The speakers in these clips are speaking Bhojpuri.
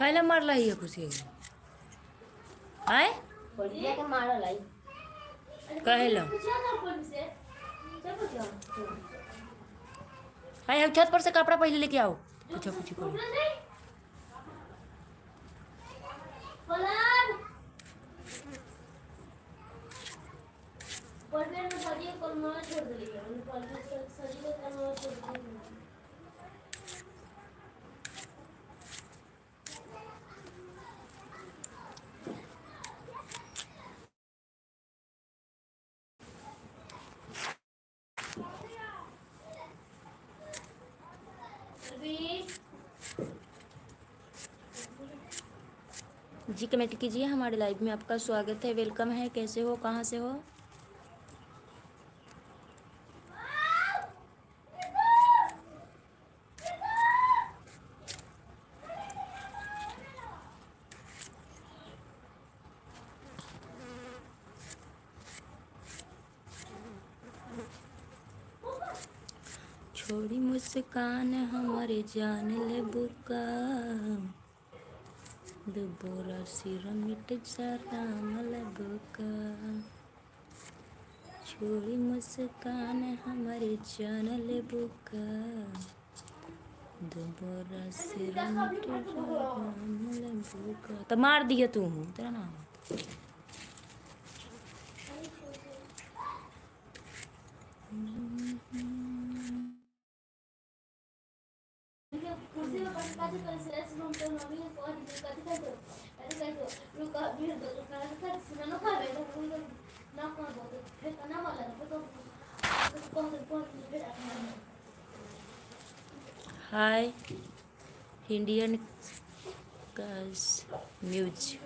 पहले मारला ही है खुशी आए पड़िया के मारल आई। कहेला आए हम छत पर से कपड़ा पहले लेके आओ। पूछा पूछी करो। जी कमेंट कीजिए, हमारे लाइव में आपका स्वागत है, welcome है। कैसे हो, कहाँ से हो? छोड़ी मुस्कान हमारे जान ले बुका, दोबारा सिर मिट राम बुका। छोड़ी मुस्कान हमारे जान ले बुका, दोबारा सिर मिट राम बुका। तो मार दिया तू तेरा नाम। हाय इंडियन न्यूज,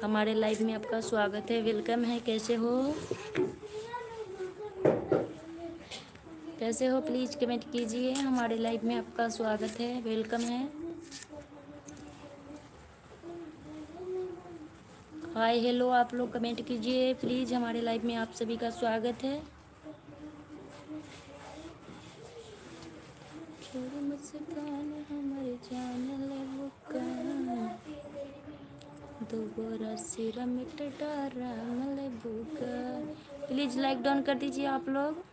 हमारे लाइव में आपका स्वागत है, welcome है। कैसे हो, कैसे हो? प्लीज़ कमेंट कीजिए। हमारे लाइव में आपका स्वागत है, welcome है। हाय हेलो, आप लोग कमेंट कीजिए प्लीज़। हमारे लाइव में आप सभी का स्वागत है। छोड़ मुस्कान हमारे जान ले बुका, दोबारा सिर मिट राम ले बुका। प्लीज़ लाइक डाउन कर दीजिए आप लोग।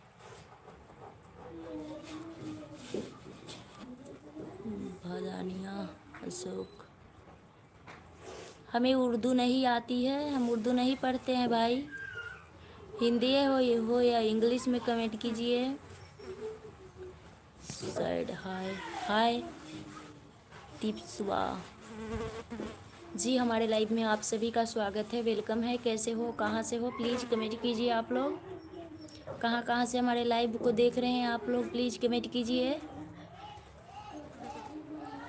भदानिया अशोक, हमें उर्दू नहीं आती है, हम उर्दू नहीं पढ़ते हैं भाई। हिंदी हो या इंग्लिश में कमेंट कीजिए। साइड हाय हाय टिप्सवा जी, हमारे लाइव में आप सभी का स्वागत है, welcome है। कैसे हो, कहाँ से हो? प्लीज़ कमेंट कीजिए आप लोग। कहाँ कहाँ से हमारे लाइव को देख रहे हैं आप लोग, प्लीज़ कमेंट कीजिए।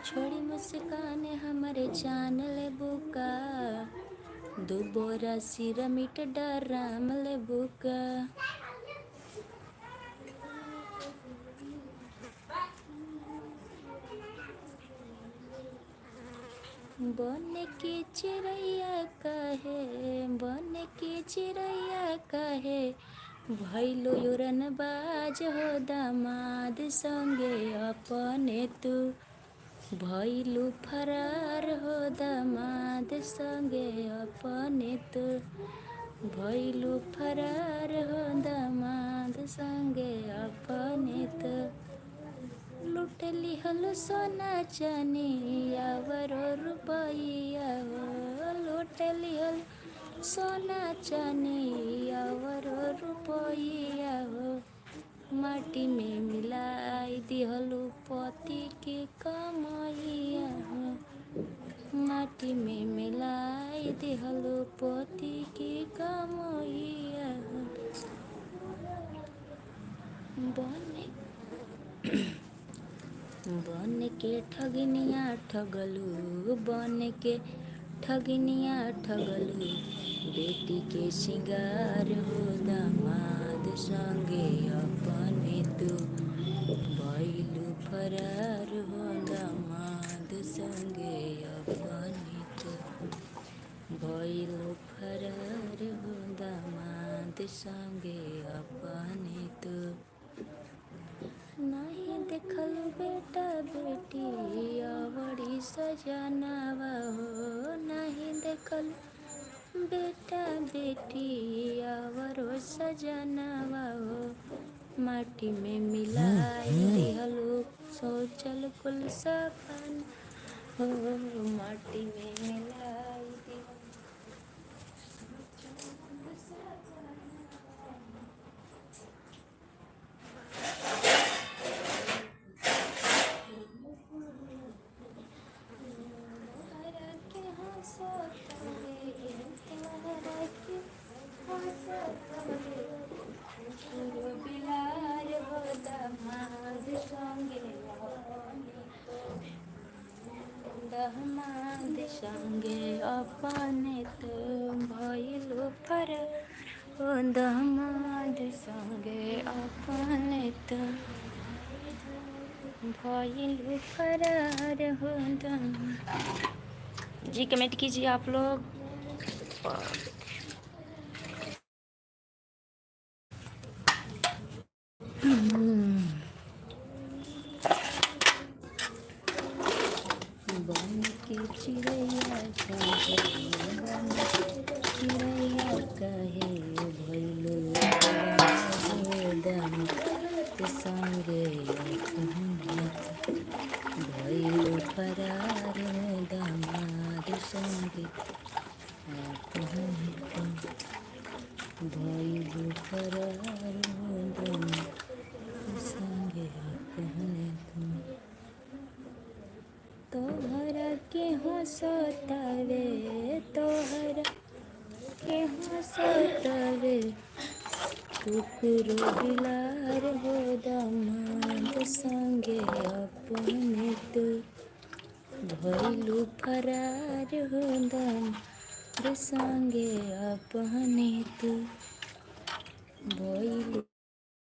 छोड़ी मुस्कान हमारे जान ले बुका, दोबारा सिर मिट डराम ले बुका। बन के चिड़ैया कहे, बन के चिड़ैया कहे, भैलो योरन बाज हो दामाद संगे अपने तू भैलू फरार हो दामाद संगे अपने तू भैलू फरार हो दामाद संगे अपने तू। लुट लिहल सोना चानी आवरो रुपैया हो, लुट लिहल सोना चानी आवरो रुपैया हो, माटी में मिलाई दिहलु पति के कमैया हो, माटी में मिलाई दिहलु पति के कमैया हो। बन के ठगनिया ठगलू, बन के ठगनिया ठगलू, बेटी के सिंगार हो दामाद संगे अपने तू भैलू फरार हो दामाद संगे अपने तू भैलू फरार हो दामाद संगे अपने तू। नहीं देखल बेटा बेटी अवड़ी सजना बेटी आवरो सजनवा हो, माटी में मिलाई दिहलू सोचल कुल सपन हो, माटी में मिलाई दिहलू सोचल कुल सपन। तोहरा के हंसतावे, तोहरा के हंसतावे, कुकुर बिलार हो दमाद संगे अपने तो, दमाद संगे अपने तो भइलु फरार हो, दमाद संगे अपने तो भइलु फरार हो दमाद। जी कमेंट कीजिए आप लोग। बन के चिड़ैया काहे, बन के चिड़ैया काहे भइलु फरार हो, दमाद संगे अपने तो भइलु फरार हो, दमाद संगे अपने तो भइलु फरार हो, दमाद संगे अपने तो। तोहरा के हंसतावे, तोहरा के हंसतावे, कुकुर बिलार हो दमाद संगे अपने तो भइलु फरार हो, दमाद संगे अपने तो भइलु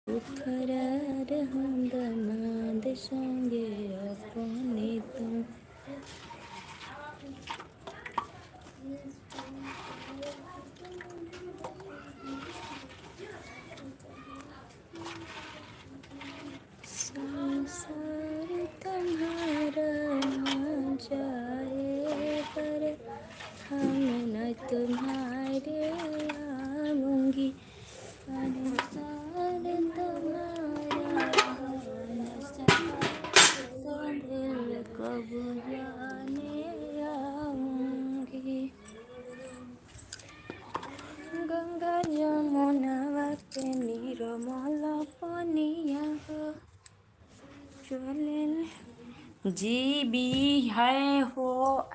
फरार हो, दमाद संगे अपने तो। संसार तुम्हारा ना जाए पर हम न तुम्हारे आऊँगी, संसार तुम्हारा न जाए तो दिल कब जाने आऊँगी। गंगा जमुनावा के निरमल पनिया हो चले। जी बी है हो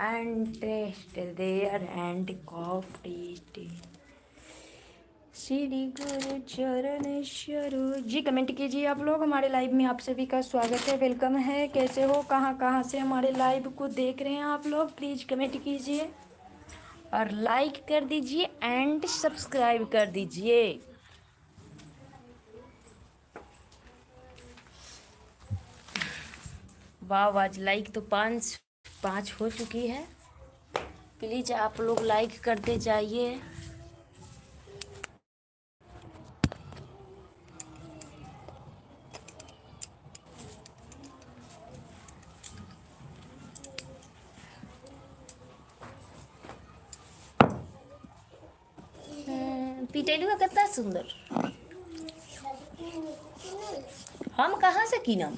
and taste there and coffee. Shri गुरु चरण शरो। जी कमेंट कीजिए आप लोग। हमारे लाइव में आप सभी का स्वागत है, welcome है। कैसे हो, कहाँ कहाँ से हमारे लाइव को देख रहे हैं आप लोग, प्लीज़ कमेंट कीजिए और लाइक कर दीजिए एंड सब्सक्राइब कर दीजिए। वाह, आज लाइक तो पाँच पाँच हो चुकी है। प्लीज़ आप लोग लाइक करते जाइए। पिटेलुआ कितना सुंदर, हम कहाँ से कीनम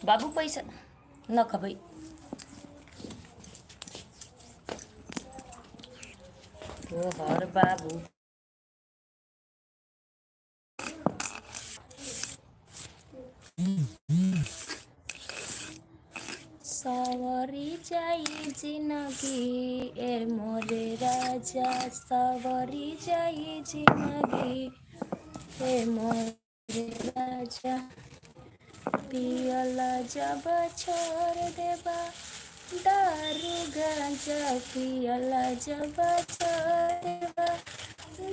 बाबू, पैसा न खबै। तोहर बाबू सवरी जाई जिनगी ए मोरे राजा, सवरी जाई जिनगी ए मोरे राजा, पियला जब छोड़ देबा दारू गांजा, पियला जब छोड़ देबा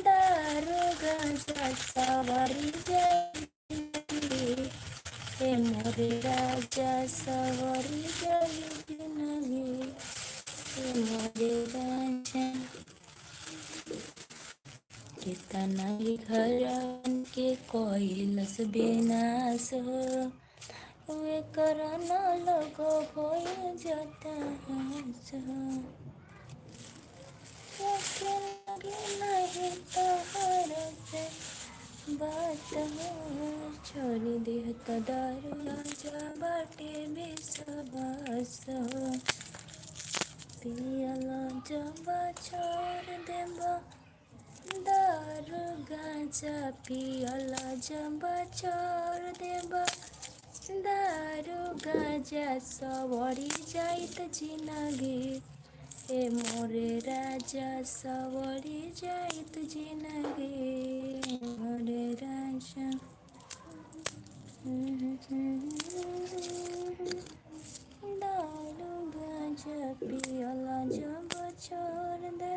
दारू गांजा, सवरी जाई जिनगी ए मोरे राजा, सवरी जाई जिनगी ए मोरे राजा। कितना ही घरन के कोइलस विनाश हो, वे करना लगो भइल जाता हास हो। लागे नाही तोहरा से बात हो। छोड़ देह दारू गांजा बाटे बेसबास हो। पियला जब छोड़ देबा दारू गांजा, पियला जब छोड़ देबा दारू गांजा, सवरी जाइत जिनगी ए मोरे राजा, सवरी जाइत जिनगी मोरे राजा। दारू गांजा पियला जब छोड़ दे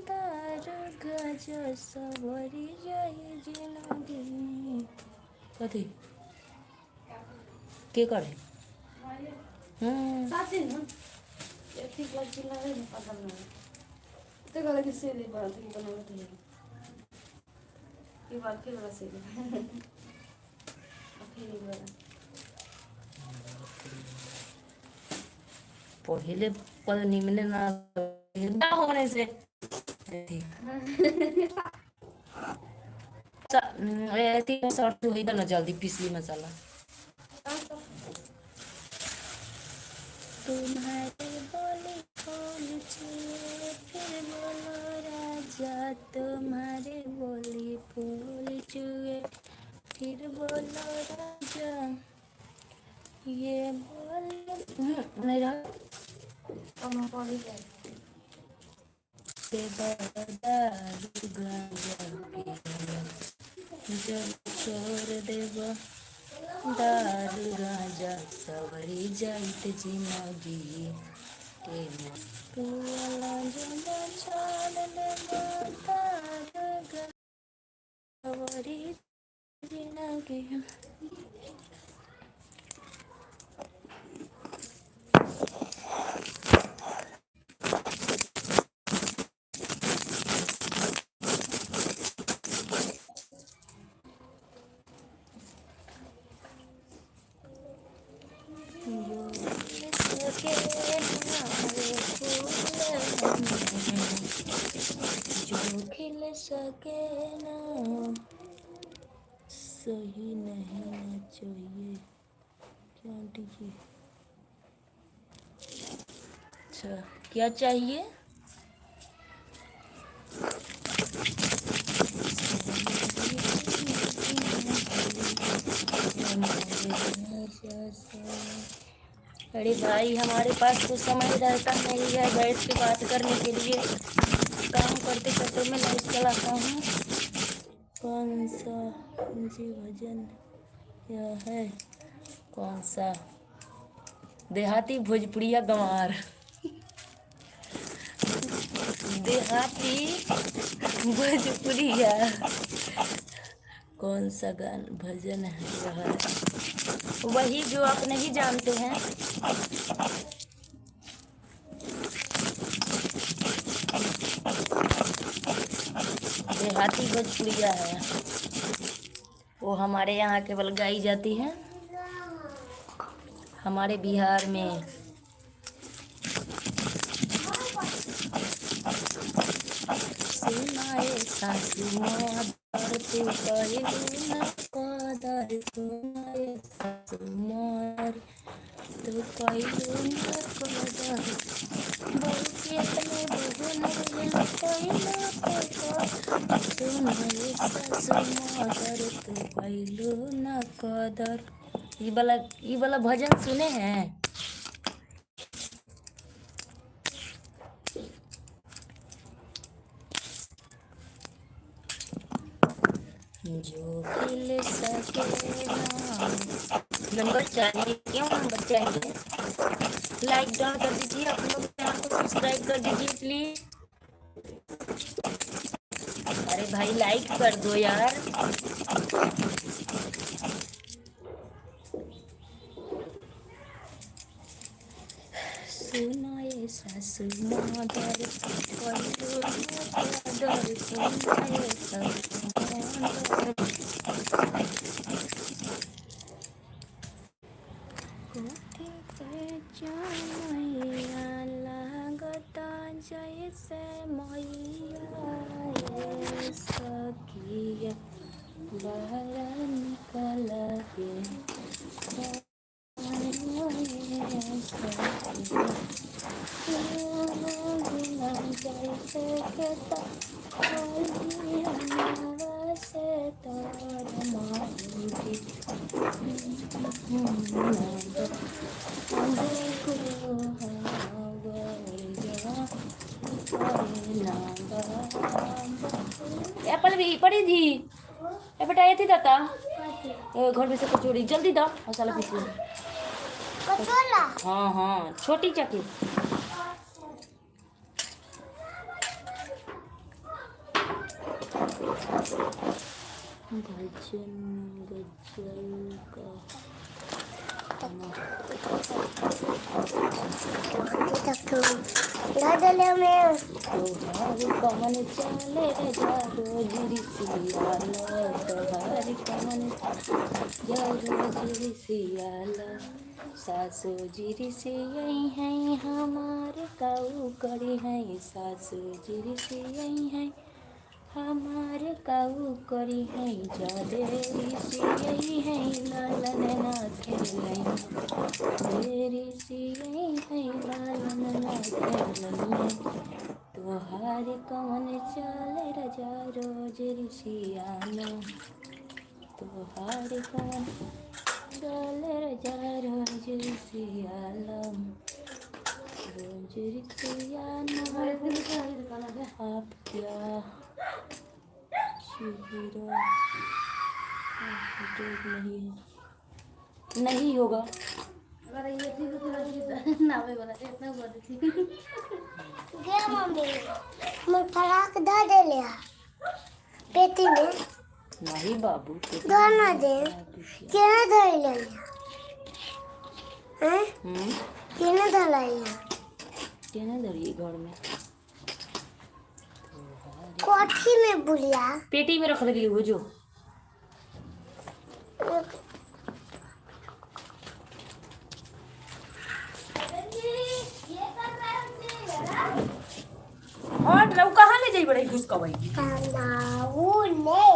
दारू गांजा, सवरी जाई जिनगी। कथी के करे? साँच्चै न यति चिल्लाएर नि पकाउनु त्यो गएर कि सेली बनाउँथ्यो कि बनाउनु थियो यो बार के बेला सेली फेरि गएर पहिले पर निमने ना ना होने से अथी शर्ट होई ना, जल्दी पिसली मसाला। तुम्हारे बोली फूल छुए फिर बोलो राजा, तुम्हारे बोली फूल छुए फिर बोलो राजा, ये बोल मेरा अब पढिरहेको। दारू गांजा पियला जब छोड़ देब दारू गांजा, सवरी जाइत जिनगी ए पियला जब छोड़ देब दारू गांजा, सवरी जिनगी। जो खिल सके ना फूल, जो खिल सके ना सही नहीं चाहिए क्या आंटी जी? अच्छा, क्या चाहिए? अरे भाई, हमारे पास तो समय रहता नहीं है बैठ के बात करने के लिए। काम करते करते मैं लाइट चलाता हूँ। कौन सा जी भजन यह है? कौन सा? देहाती भोजपुरिया गंवार, देहाती भोजपुरिया। कौन सा गान भजन है यह है? वही जो आप नहीं जानते हैं। देहाती भोजपुरिया है वो, हमारे यहाँ केवल गाई जाती है, हमारे बिहार में। सुनाए सासू मादर तू कइलू न कदर, सुनाए सासू मार तू कइलू न कदर, बहू के अपने बहू न कइलू कदर, सुनाए सासू मादर तू कइलू न कदर। ये वाला भजन सुने हैं? जो खिल सके ना। नंबर चाहिए? क्यों नंबर चाहिए? लाइक डन कर दीजिए, आप लोग चैनल को सब्सक्राइब कर दीजिए प्लीज। अरे भाई, लाइक कर दो यार। सुनाए सासू मादर कइलू न कदर, सुनाए सासू मादर। कोठी के चमैया लागता जैसे मैया। सखिया बहरा निकल के एप्पल भी पड़ी थी। ए बेटा ये थी दाता घर में से कचौड़ी जल्दी दो मसाला पीस लो। कचोला। हाँ हाँ छोटी चक्की। भजन गजल का दादले में तोहार कमन चले जादो सियाला, तोहार कमन जादो सियाला, सासू जी सियाई हैं हमार काऊ करी हैं, सासू जी सियाई हैं हमार काऊ करी हैं, जादे सियाई हैं लालन ना खेलई, तेरी सियाई हैं लालन ना खेलई, तोहार कवन चाल रजा रोज ऋषियाना, तोहार कवन चाल रजा रोज ऋषियाला, रोज ऋषियाना। आप क्या हीरो नहीं है, नहीं होगा। अगर ये थी तो ना वे वाला इतना बोल थी। गे मम्मी मैं फराक दा दे लिया पेटी में। नहीं बाबू। दो ना दे केना धर लिया हैं? हम्म। केना धर लिया? केना धरिए घर में? कोठी में बुलिया। पेटी में रख देली वो जो। हट रऊ, कहाँ ले जाई बड़े घुस कवई? कानाऊ ले।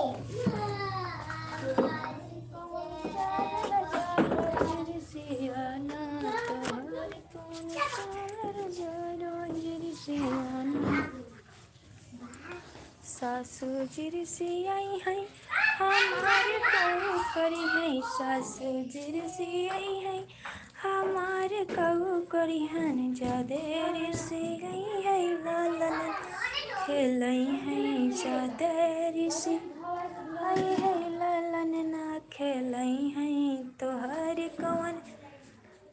सासू जी सियाई है हमार कऊ करी है, सासू जी सियाई है हमार कऊ करी हन, जादेर सियाई है लालन खेलई है, जादेर सियाई है लालन ना खेलई है, तोहर कवन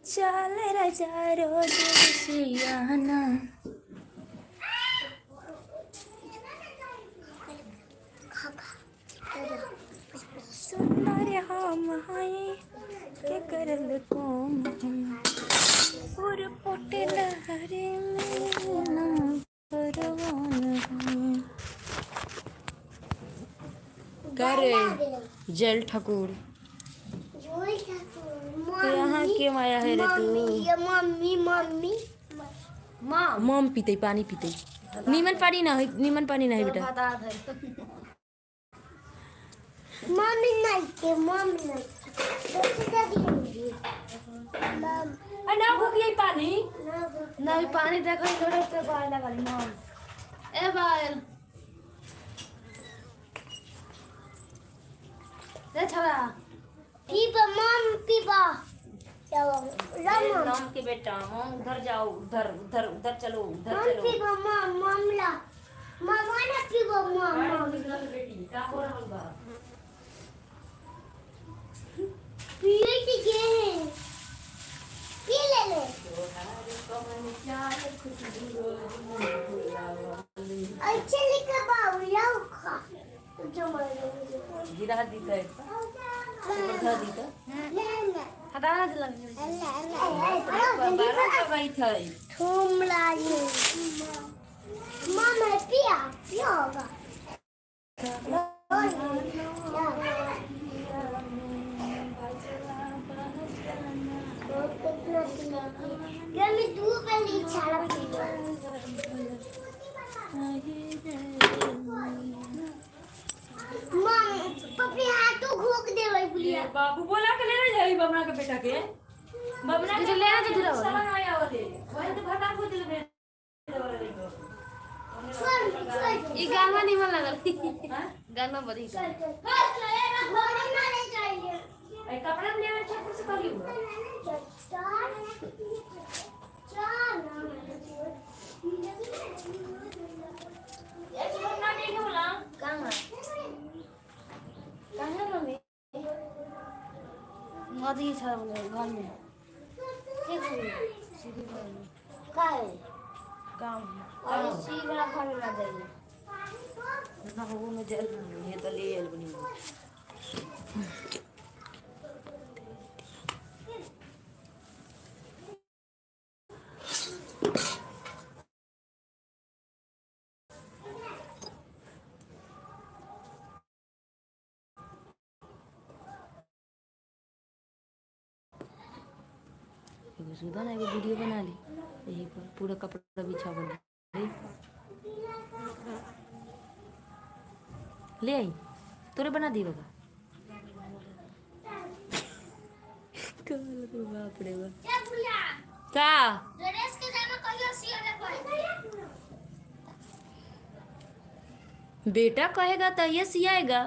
चाल रजा रोज सियाना। सुंदर हम हैं के करल कोम और पोटे लहरे में ना परवान हैं। करे जल ठाकुर। झोल ठाकुर। तो यहाँ क्यों आया है रे तू? मम्मी ये मम्मी मम्मी। माँ। मम पीते पानी पीते, नीमन पानी ना है, नीमन पानी ना है बेटा। बता दे। मम्मी नहीं के मम्मी नहीं दोस्त दादी मम। ना भूखिए पानी। ना। नहीं पानी देखो थोड़ा सा बाहर लगा ली माँ। ए बाहर ए छड़ा। पीबा मम पीबा चलो ला मम। राम के बेटा मम उधर जाओ, उधर उधर उधर चलो, उधर मम चलो। पीबा मम मम ला मम ना पीबा मम मम। बेटी का हो रहल बा? पिए के गए पी ले ले। अच्छे लिखा बाबू लाओ खा जो मारो। गिरा दी त गिरा दी त। ले ले। हटा ना लग। ले ले। बारह जगह थे। थूम लागी मामा पिया पिया होगा। गर्मी धूप है छाड़ा। बाबू बोला के ले ना जाई बबना के बेटा के। बबना के ले ना जा। सामान आया वाले वही तो भटा को दिल में। ई गाना निमन लगल। गाना बड़ी। ए कपड़ा ले आवे छत से करी हुआ। बबना देखे बोला। कहाँ कहाँ मम्मी? नदी छ बोले घर में के घर सीधी घर में का है? गाँव और इसी वाला घर में ना जाइए। ना हो में जल ये तो ले आइल बनी। एगो सुधा ना एगो वीडियो बना ली यही पर पूरा कपड़ा बिछावल है। ले आई तोरे बना दी बाबा। कमाल के बाप रे बाप। का ड्रेस के जामा कहियो सियावे पड़े। बेटा कहेगा तो ये सियाएगा।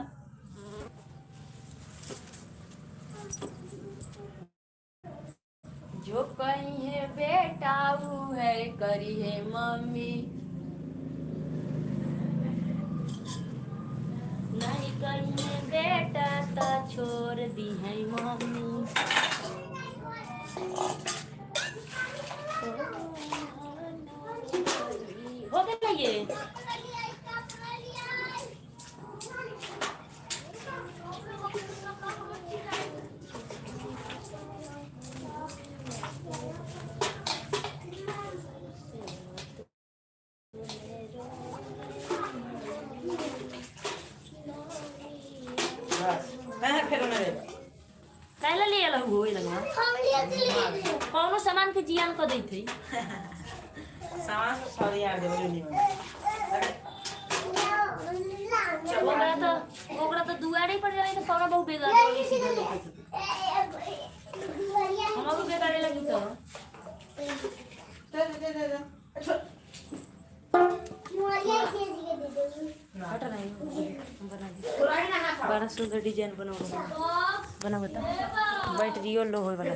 जो कही है बेटा वो है करी है मम्मी। नहीं कही है बेटा तो छोड़ दी है मम्मी। हो गया ये। बस मैं फिर मेरे काहे ले आल हो लगवा? हम लिए के लिए। कौनो सामान के जियान कर दैत है। सामान को सॉरी यार दे बोली नहीं। ओकरा तो दुआरे पर जाई तो कौनो बहु बेगार हमरो बेगारे लगी तो। दे दे दे दे अच्छा। हट नहीं हम बना दी। बड़ा सुंदर डिजाइन बनाओ बना बता। बैटरियो लो होए वाला।